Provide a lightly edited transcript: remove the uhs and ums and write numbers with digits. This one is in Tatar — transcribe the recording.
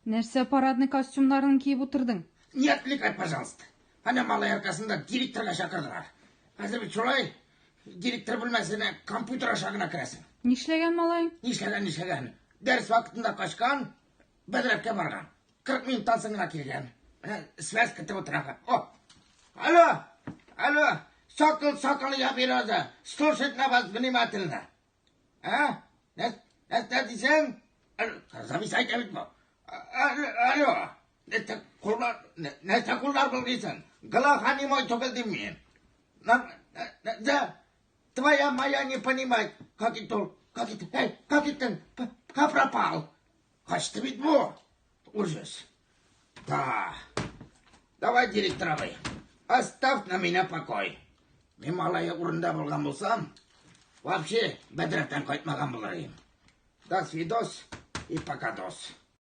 Нәрсә парадный костюмнарын киеп утырдың? Не отвлекай, пожалуйста. Әнә малай аркасында директорга чакырдылар. Хәзер бит шулай, директор бүлмәсенә компьютер аша гына керәсең. Нишләгән малай? Нишләгән, нишләгән? Дәрес вакытында качкан, бәдрәфкә барган. 40 минуттан соң гына килгән. Менә связь көтеп утыра. О! Алло! Алло! Сокол, сокол, я береза. Слушать на вас внимательно. А? Нәрсә дисең? Зависать бит бу. Алло! Нәрсә куллар, нәрсә куллар болгыйсың? Глухонемой түгел дим мин. Да, твоя моя не понимает, как это, как это, эй, как это, как пропал? Качты бит бу. Ужас. Да. Давай, директор абый, оставь на меня покой. Мин малае урында булган булсам, вообще бәдрәфтән кайтмаган булыр идем. До свидос и покадос.